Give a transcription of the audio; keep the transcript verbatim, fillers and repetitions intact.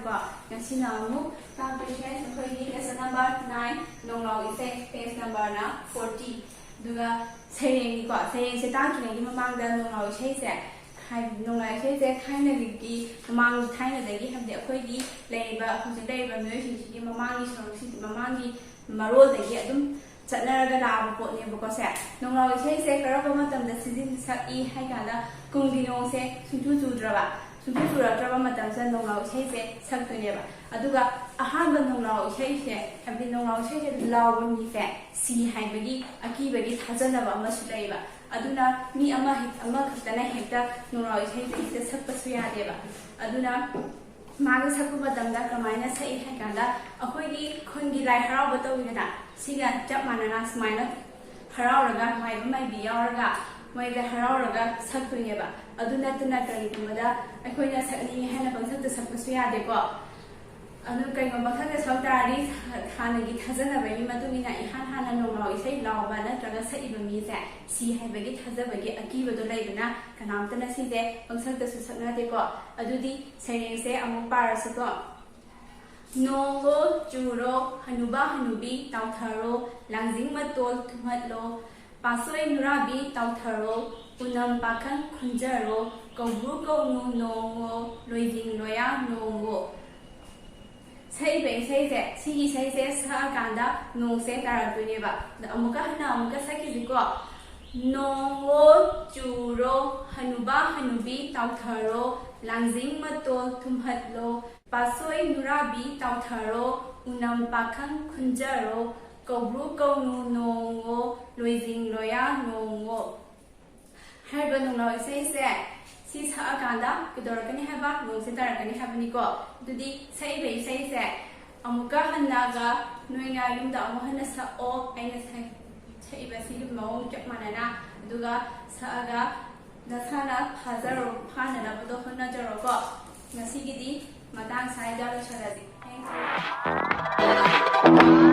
ꯀꯣ, ꯉꯁꯤꯅ ꯑꯃꯨꯛ ꯇꯥꯛꯇꯣꯏꯁꯦ ꯑꯩꯈꯣꯏꯒꯤ lesson number nine, ꯅꯣꯡꯂꯥꯎ ꯏꯁꯩ, page numberꯅ forty꯫ ꯑꯗꯨꯒ ꯁꯩꯔꯦꯡꯅꯤꯀꯣ, ꯁꯩꯔꯦꯡꯁꯦ ꯇꯥꯛꯇ꯭ꯔꯤꯉꯩꯒꯤ ꯃꯃꯥꯡꯗ ꯅꯣꯡꯂꯥꯎ ꯏꯁꯩꯁꯦ, ꯍꯥꯏ-, ꯅꯣꯡꯂꯥꯎ ꯏꯁꯩꯁꯦ ꯊꯥꯏꯅꯒꯤ ꯃꯃꯥꯡ, ꯊꯥꯏꯅꯗꯒꯤ, ꯍꯥꯏꯕꯗꯤ ꯑꯩꯈꯣꯏꯒꯤ ꯂꯩꯔꯤꯕ, ꯍꯧꯖꯤꯛ ꯂꯩꯔꯤꯕ ꯃꯤꯑꯣꯏꯁꯤꯡꯁꯤꯒꯤ ꯃꯃꯥꯡꯒꯤ ꯁꯔꯨꯛꯁꯤ, ꯃꯃꯥꯡꯒꯤ ꯃꯔꯣꯜꯗꯒꯤ ꯑꯗꯨꯝ ꯆꯠꯅꯔꯒ ꯂꯥꯛꯑꯕ ꯄꯣꯠꯅꯦꯕꯀꯣ ꯁꯦ꯫ ꯅꯣꯡꯂꯥꯎ ꯏꯁꯩꯁꯦ ꯀꯔꯝꯕ ꯃꯇꯝꯗ ꯁꯤꯖꯤꯟ-, ꯁꯛꯏ ꯍꯥꯏ ꯀꯥꯟꯗ, ꯀꯨꯝꯒꯤ ꯅꯣꯡꯁꯦ ꯁꯨꯡꯆꯨ ꯆꯨꯗ꯭ꯔꯕ, ꯁꯨꯡꯆꯨ ꯆꯨꯔꯛꯇ꯭ꯔꯕ ꯃꯇꯝꯁꯤꯗ ꯅꯣꯡꯂꯥꯎ ꯏꯁꯩꯁꯦ ꯁꯛꯇꯣꯏꯅꯦꯕ꯫ ꯑꯗꯨꯒ ꯑꯍꯥꯟꯕ ꯅꯣꯡꯂꯥꯎ ꯏꯁꯩꯁꯦ, ꯍꯥꯏꯕꯗꯤ ꯅꯣꯡꯂꯥꯎ ꯏꯁꯩꯁꯦ ꯂꯥꯎꯕ ꯃꯤꯁꯦ ꯁꯤ ꯍꯥꯏꯕꯒꯤ ꯑꯀꯤꯕꯒꯤ ꯊꯥꯖꯅꯕ ꯑꯃꯁꯨ ꯂꯩꯌꯦꯕ꯫ ꯑꯗꯨꯅ ꯃꯤ ꯑꯃ ꯍꯦꯛ-, ꯑꯃꯈꯛꯇꯅ ꯍꯦꯛꯇ ꯅꯣꯡꯂꯥꯎ ꯏꯁꯩꯁꯦ ꯍꯦꯛꯇ ꯁꯛꯄꯁꯨ ꯌꯥꯗꯦꯕ꯫ ꯑꯗꯨꯅ ꯃꯥꯒ ꯁꯛꯄ ꯃꯇꯝꯗ ꯀꯃꯥꯏꯅ ꯁꯛꯏ ꯍꯥꯏ ꯀꯥꯟꯗ, ꯑꯩꯈꯣꯏꯒꯤ ꯈꯨꯟꯒꯤ ꯂꯥꯏ ꯍꯔꯥꯎꯕ ꯇꯧꯋꯤꯗꯅ, ꯁꯤꯒ ꯆꯞ ꯃꯥꯟꯅꯅ ꯁꯨꯃꯥꯏꯅ ꯍꯔꯥꯎꯔꯒ, ꯃꯥꯏꯕ ꯃꯥꯏꯕꯤ ꯌꯥꯎꯔꯒ, ꯃꯣꯏꯗ ꯍꯔꯥꯎꯔꯒ ꯁꯛꯇꯣꯏꯅꯦꯕ꯫ ꯑꯗꯨ ꯅꯠꯇꯅ ꯀꯔꯤꯒꯨꯝꯕꯗ ꯑꯩꯈꯣꯏꯅ ꯁꯛꯅꯤꯡꯉꯤ ꯍꯥꯏꯅ ꯄꯪꯁꯛꯇ ꯁꯛꯄꯁꯨ ꯌꯥꯗꯦꯀꯣ꯫ ꯑꯗꯨ ꯀꯩꯒꯨꯝꯕ ꯄꯪꯁꯛꯇ ꯁꯛ ꯇꯥꯔꯗꯤ, ꯍꯥꯟꯅꯒꯤ ꯊꯥꯖꯅꯕꯒꯤ ꯃꯇꯨꯡ ꯏꯟꯅ ꯏꯍꯥꯟ ꯍꯥꯟꯅ ꯅꯣꯡꯂꯥꯎ ꯏꯁꯩ ꯂꯥꯎꯕ ꯅꯠꯇ꯭ꯔꯒ ꯁꯛꯏꯕ ꯃꯤꯁꯦ ꯁꯤ ꯍꯥꯏꯕꯒꯤ ꯊꯥꯖꯕꯒꯤ ꯑꯀꯤꯕꯗꯣ ꯂꯩꯕꯅ ꯀꯅꯥꯝꯇꯅ ꯁꯤꯁꯦ ꯄꯪꯁꯛꯇꯁꯨ ꯁꯛꯅꯗꯦꯀꯣ꯫ ꯑꯗꯨꯗꯤ ꯁꯩꯔꯦꯡꯁꯦ ꯑꯃꯨꯛ ꯄꯥꯔꯁꯤꯀꯣ꯫ ꯅꯣꯡꯂꯣ ꯆꯨꯔꯣ, ꯍꯅꯨꯕ ꯍꯅꯨꯕꯤ ꯇꯥꯎꯊꯔꯣ, ꯂꯥꯡꯖꯤꯡ ꯃꯇꯣꯜ ꯊꯨꯝꯍꯠꯂꯣ, ꯄꯥꯠꯁꯣꯏ ꯅꯨꯔꯥꯕꯤ ꯇꯥꯎꯊꯔꯣ, ꯎꯅꯝ ꯄꯥꯈꯪ ꯈꯨꯟꯖꯔꯣ, ꯀꯧꯕ꯭ꯔꯨ ꯀꯧꯅꯨ ꯅꯣꯡꯉꯣ, ꯂꯣꯏꯖꯤꯡ ꯂꯣꯌꯥ ꯅꯣꯡꯉꯣ꯫ ꯁꯛꯏꯕ ꯏꯁꯩꯁꯦ, ꯁꯤꯒꯤ ꯏꯁꯩꯁꯦ ꯁꯛꯑꯀꯥꯟꯗ ꯅꯣꯡꯁꯦ ꯇꯥꯔꯛꯇꯣꯏꯅꯦꯕ꯫ ꯑꯗ ꯑꯃꯨꯛꯀ ꯍꯟꯅ ꯑꯃꯨꯛꯀ ꯁꯛꯈꯤꯁꯤꯀꯣ꯫ ꯅꯣꯡꯉꯣ ꯆꯨꯔꯣ, ꯍꯅꯨꯕ ꯍꯅꯨꯕꯤ ꯇꯥꯎꯊꯔꯣ, ꯂꯥꯡꯖꯤꯡ ꯃꯇꯣꯜ ꯊꯨꯝꯍꯠꯂꯣ, ꯄꯥꯠꯁꯣꯏ ꯅꯨꯔꯥꯕꯤ ꯇꯥꯎꯊꯔꯣ, ꯎꯅꯝ ꯄꯥꯈꯪ ꯈꯨꯟꯖꯔꯣ, ꯀꯧꯕ꯭ꯔꯨ ꯀꯧꯅꯨ ꯅꯣꯡꯉꯣ, ꯂꯣꯏꯖꯤꯡ ꯂꯣꯌꯥ ꯅꯣꯡꯉꯣ꯫ ꯍꯥꯏꯔꯤꯕ ꯅꯣꯡꯂꯥꯎ ꯏꯁꯩꯁꯦ ꯁꯤ ꯁꯛꯑꯀꯥꯟꯗ ꯀꯩꯗꯧꯔꯛꯀꯅꯤ ꯍꯥꯏꯕ? ꯅꯣꯡꯁꯦ ꯇꯥꯔꯛꯀꯅꯤ ꯍꯥꯏꯕꯅꯤꯀꯣ꯫ ꯑꯗꯨꯗꯤ ꯁꯛꯏꯕ ꯏꯁꯩꯁꯦ ꯑꯃꯨꯛꯀ ꯍꯟꯅꯒ ꯅꯣꯏꯅ ꯌꯨꯝꯗ ꯑꯃꯨꯛ ꯍꯟꯅ ꯁꯛꯑꯣ꯫ ꯑꯩꯅ ꯁꯛ-, ꯁꯛꯏꯕ ꯁꯤꯒꯤ ꯃꯑꯣꯡ ꯆꯞ ꯃꯥꯟꯅꯅ꯫ ꯑꯗꯨꯒ ꯁꯛꯑꯒ ꯅꯁꯥꯅ ꯐꯥꯖꯔꯣ, ꯐꯥꯅꯅꯕꯗꯣ ꯍꯣꯠꯅꯖꯔꯣꯀꯣ꯫ ꯉꯁꯤꯒꯤꯗꯤ ꯃꯇꯥꯡ ꯁ꯭ꯋꯥꯏꯗ ꯂꯣꯏꯁꯤꯜꯂꯁꯤ꯫ Thank you.